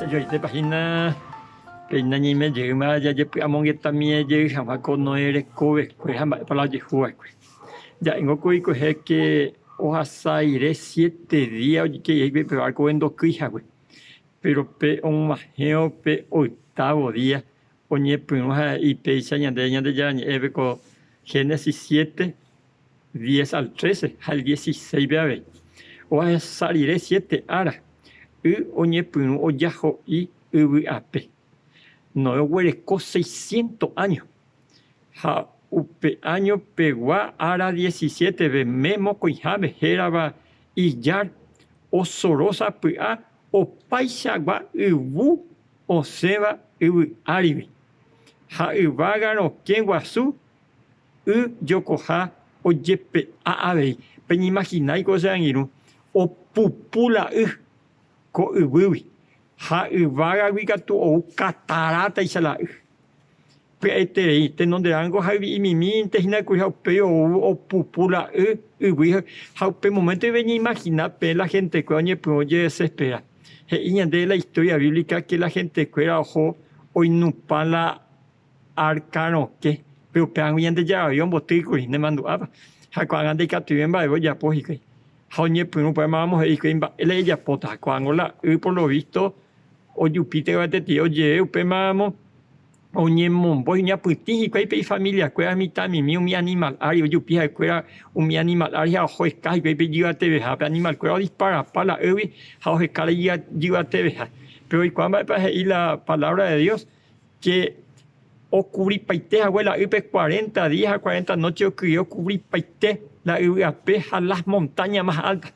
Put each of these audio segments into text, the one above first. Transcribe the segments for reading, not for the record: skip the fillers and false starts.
Asejoitépa hína péina ñaime jeýma jajepy'amongetamie jey hag̃ua ko Noé rekovekue ha mba'épa la ojehu va'ekue. Ja'éngo ko ikuehe ke ohasa rire siete día ojeike hikuái pe várkope ndokýi hague. Péro pe og̃uahẽvo pe octavo día oñepyrũ ha he'i péicha ñande Ñandejára Ñe'ẽpe ko Génesis siete, diez al trece ha el dieciséispe avei. Ohasa rire siete ára, y oñepyrũ ojaho'i yvy ape. Noé oguereko seiscientos áño, ha upe áño pegua ára diecisiéteve mes mokõiháme hérava Iyar osoro sapy'a opaichagua yvu osẽva yvy árigui, ha yvága rokẽ guasu y jokoha ojepe'a avei. Peñeimahináiko che angirũ, opupu la y ko yvýgui, ha yvágagui katu ou katarátaicha la y. Pya'eterei, tenonderãngo hayvi'imimínte hína kuri ha upéi ou opupu la y yvy ha upe moménto peñeimahina peẽ la hentekuéra oñepyrũ ojedesespera. He'i ñandéve la istória bíblica ke la hentekuéra oho oinupã la árka rokẽ, péro upévagui Ñandejára voi ombotýkuri, nemandu'ápa? Ha ko'ág̃a ndaikatuive mba'eve ojapo hikuái. Ha oñepyrũ upémaramo he'i hikuái mba'e la ejapóta. Ha ko'ág̃a la y por lo vísto ojupíte gueteri ojere upémaramo oñemombo iñapytĩ hikuái pe ifamiliakuéra mitãmimi umi animál ári, ojupi ha'ekuéra umi animál ári ha oheka hikuái pe ijyvateveha. Pe animalkuéra odisparapa la ýgui ha oheka la ijyvateveha. Péro oikuaa mba'épa he'i la palávra de Dios, ke okuvripaite hague la ýpe cuarenta día ha cuarenta nóche okyre okuvripaite la yvy ape ha las montañas más altas.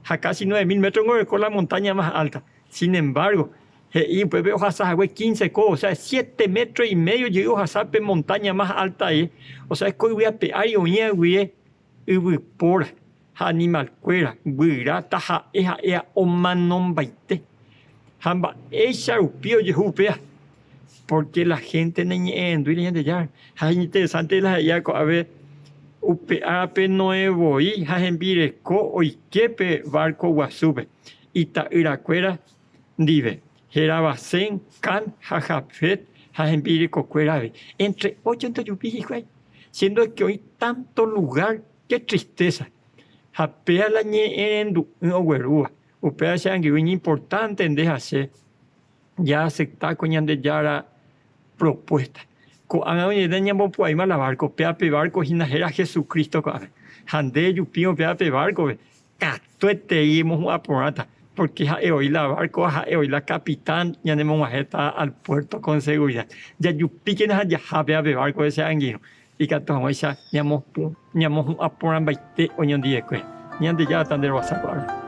Ha kási nueve mil métrongo oreko la montaña más alta. Sin embargo, he'i upépe ohasa hague quince codo, osea siete metro y medio jey ohasa pe montaña más alta-re, osea ko yvy ape ári oĩva guive yvypóra ha animal-kuéra, guyra, taha'e ha'éva omanombaite. Ha mba'éicha rupi ojehu upéva? Pórke la hénte naiñe'ẽrendúi Ñandejára. Ha iñinteresánte la he'íva ko'ápe, upe árape Noé voi ha hembireko oike pe várko guasúpe ita'yrakuéra ndive, hérava Sem, Cam ha Jafet ha hembirekokuéra avei. Éntre óchonte ojupi hikuái, siéndo ke oĩ tánto lugár, ke tristésa! Ha péa la ñe'ẽrendu'ỹ oguerúva. Upéva che angirũ iñimportánte nde ha che jaasepta ko Ñandejára propuésta. Ko'ág̃a oñe'ẽta ñambopu'aíma la várko, péa pe várko hína héra Jesucristo ko'ág̃a. Ha nde ejupírõ péa pe várkope, katuetei emohu'ã porãta, pórke ha'e oĩ la várko ha ha'e oĩ la kapitán ñanemog̃uahẽta al puérto kon seguridad. Jajupíkena ha jaha péa pe várkope che angirũ, ikatu hag̃uáicha ñamohu'ã porãmbaite oñondivekuéra. Ñandejára tanderovasa ko'ág̃a.